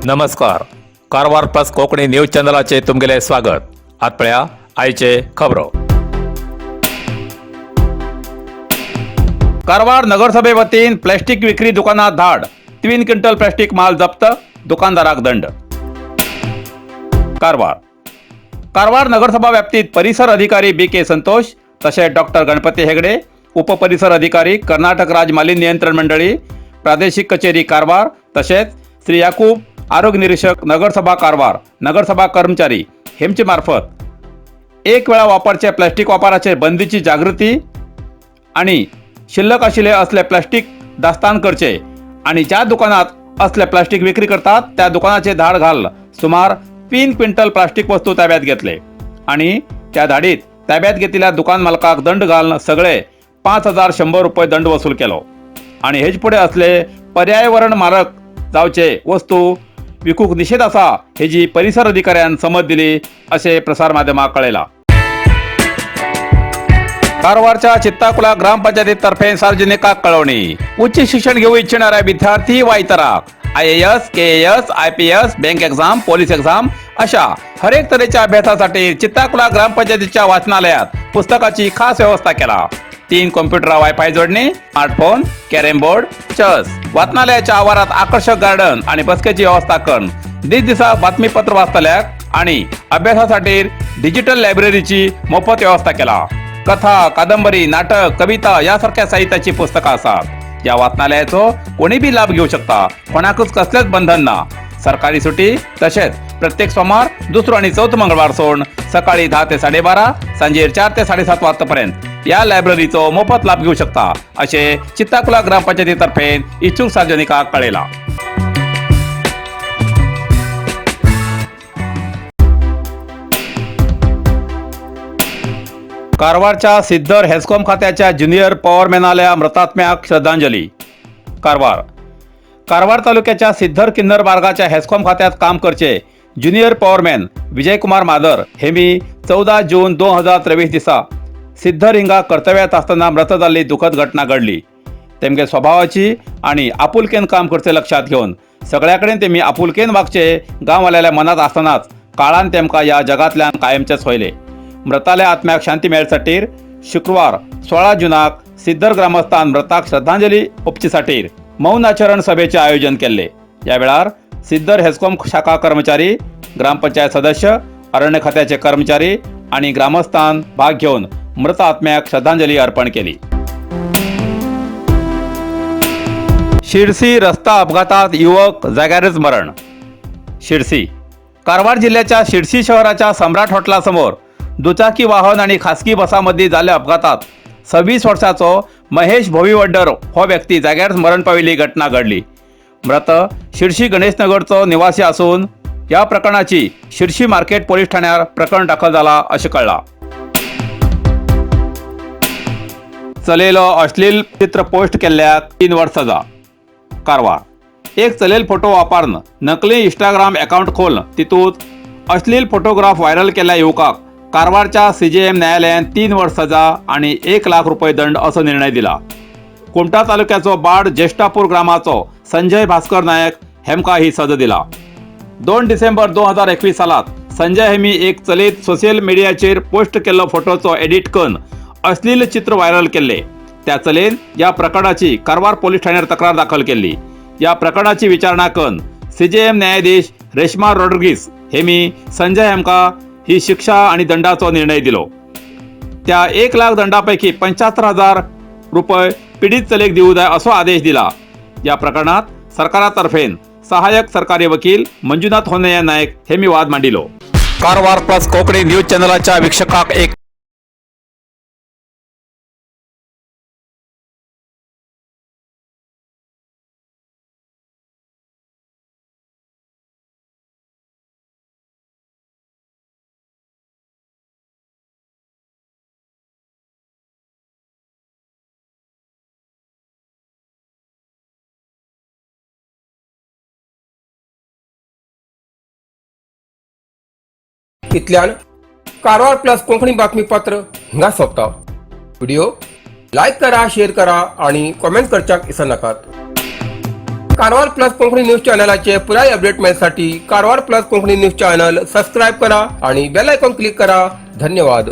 नमस्कार, Karwar plus Konkani news चॅनलाचे तुमगेले स्वागत. आत पळया आयचे खबरो. कारवार नगरसभे वतीन प्लॅस्टिक विक्री दुकानात धाड. 3 क्विंटल प्लॅस्टिक माल जप्त, दुकानदाराक दंड. कारवार. कारवार नगरसभा व्याप्तीत परिसर अधिकारी बी के संतोष तशेंच डॉक्टर गणपती हेगडे, उपपरिसर अधिकारी, कर्नाटक राज्य मालिन्य नियंत्रण मंडळी, प्रादेशिक कचेरी कारवार, तशेंच श्री याकूब, आरोग्य निरीक्षक, नगरसभा कारवार, नगरसभा कर्मचारी हेमचे मार्फत एक वेळा वापरचे प्लॅस्टिक वापराचेर बंदीची जागृती आणि शिल्लक आशिल्ले असले प्लास्टिक दास्तान करचे आणि ज्या दुकानात असले प्लास्टिक विक्री करतात त्या दुकानाचे धाड घाल सुमार 3 क्विंटल प्लास्टिक वस्तू ताब्यात घेतले आणि त्या धाडीत ताब्यात घेतलेल्या दुकान मालकाक दंड घालून सगळे 5100 रुपये दंड वसूल केलो आणि हेज पुढे असले पर्यावरण मारक जावचे वस्तू विकूक निषेध आसा हेजी परिसर अधिकाऱ्यान समज दिली असे प्रसार माध्यमाक कळयला. कारवारच्या चित्ताकुला ग्रामपंचायतीतर्फे सार्वजनिकाक कळवणी. उच्च शिक्षण घेऊ इच्छिणाऱ्या विद्यार्थी वा इतराक IAS, KAS, IPS, bank exam, police exam अशा हरेक तऱ्हेच्या अभ्यासासाठी चित्ताकुला ग्रामपंचायतीच्या वाचनालयात पुस्तकाची खास व्यवस्था केला. 3 कॉम्प्युटर, वायफाय जोडणी, स्मार्टफोन, कॅरम बोर्ड, चेस, वाचनालयाच्या आवारात आकर्षक गार्डन आणि बसकेची व्यवस्था करून दिस दिसा बातमीपत्र वाचतल्याक आणि अभ्यासासाठी डिजिटल लायब्ररीची मोफत व्यवस्था केला. कथा, कादंबरी, नाटक, कविता यासारख्या साहित्याची पुस्तकं असतात. या वाचनालयाचो कोणी बी लाभ घेऊ शकता. कोणाकच कसलेच बंधन ना. सरकारी सुटी तसेच प्रत्येक सोमवार, दुसरो आणि चौथ मंगळवार सोडून सकाळी 10 ते 12:30, सांजेर 4 ते 7:30 वाजतापर्यंत या लायब्ररीचो मोफत लाभ घेऊ शकता असे चित्ताकुला ग्रामपंचायतीतर्फे इच्छुक सार्वजनिकाक कळेला. कारवारच्या सिद्धर हेस्कॉम खात्याच्या ज्युनियर पॉवरमॅनाल्या मृतात्म्याक श्रद्धांजली. कारवार. कारवार तालुक्याच्या सिद्धर किन्नर मार्गाच्या हेस्कॉम खात्यात काम करचे ज्युनियर पॉवरमॅन विजयकुमार मादर हे मी 14 जून 2023 दिसा सिद्धर हिंगा कर्तव्यात असताना मृत जाल्ली दुखद घटना घडली. तेमगे स्वभावाची आणि आपुलकेन काम करचे लक्षात घेऊन सगळ्याकडेन तेमी आपुलकेन वागचे गांववाल्याल्या मनात असतानाच काळान तेमकां ह्या जगांतल्यान कायमचेच व्हयले. मृताल्या आत्म्याक शांती मेळसाठी शुक्रवार 16 जुनाक सिद्धर ग्रामस्थान मृताक श्रद्धांजली ओपचेसाठी मौन आचरण सभेचे आयोजन केल्ले. या वेळार सिद्धर हेस्कॉम शाखा कर्मचारी, ग्रामपंचायत सदस्य, अरण्य खात्याचे कर्मचारी आणि ग्रामस्थान भाग घेऊन मृत आत्म्याक श्रद्धांजली अर्पण केली. शिरसी रस्ता अपघातात युवक जाग्यारच मरण. शिरसी. कारवार जिल्ह्याच्या शिरसी शहराच्या सम्राट हॉटेलासमोर दुचाकी वाहन आणि खासगी बसामध्ये झाल्या अपघातात 26 वर्षाचो महेश भोवीवड्डर हो व्यक्ती जाग्यारच मरण पाविल्ली घटना घडली. मृत शिरशी गणेशनगरचो निवासी असून या प्रकरणाची शिरशी मार्केट पोलीस ठाण्यार प्रकरण दाखल झाला अशें कळ्ळां. चलेलो अश्लील चित्र पोस्ट केल्ल्याक 3 वर्स सजा. कारवार. एक चलेल फोटो वापरून नकली इंस्टाग्राम अकाउंट खोल तितूत अश्लील फोटोग्राफ व्हायरल केल्ल्या युवकाक कारवारच्या सीजेएम न्यायालयान 3 वर्स सजा आणि 1 लाख रुपये दंड असो निर्णय दिला. कुमठा तालुक्याचो बाड ज्येष्ठापूर ग्रामाचो संजय भास्कर नायक हेमका ही सजा दिला. 2 डिसेंबर 2021 सालात संजय हेमी एक चलयेत सोशल मिडियाचेर पोस्ट केल्लो फोटोचो एडिट करून अश्लील चित्र व्हायरल केल्ले. त्या चलयेन या प्रकरणाची कारवार पोलीस ठाण्यार तक्रार दाखल केल्ली. या प्रकरणाची विचारणा करून सीजेएम न्यायाधीश रेश्मा रॉड्रिगीस हेमी संजय हेमका ही शिक्षा आणि दंडाचो निर्णय दिलो. त्या 1 लाख दंडापैकी 75,000 रुपये पीडित चलेक दिवू जाय असो आदेश दिला. या प्रकरणात सरकारातर्फेन सहाय्यक सरकारी वकील मंजुनाथ होनय्या नायक हे मी वाद मांडिलो. कारवार प्लस कोकणी न्यूज चॅनलाच्या वीक्षकाक एक इतल्यान कारवार प्लस कोंकणी बातमीपत्र हिंगा सोंपता. व्हिडिओ लायक करा, शेअर करा आणि कॉमेंट करच्याक विसरनाकात. कारवार प्लस कोंकणी न्यूज चॅनलाचे पुराय update मेळसाठी Karwar plus Konkani news channel subscribe करा आणि बेल आयकॉन क्लिक करा. धन्यवाद.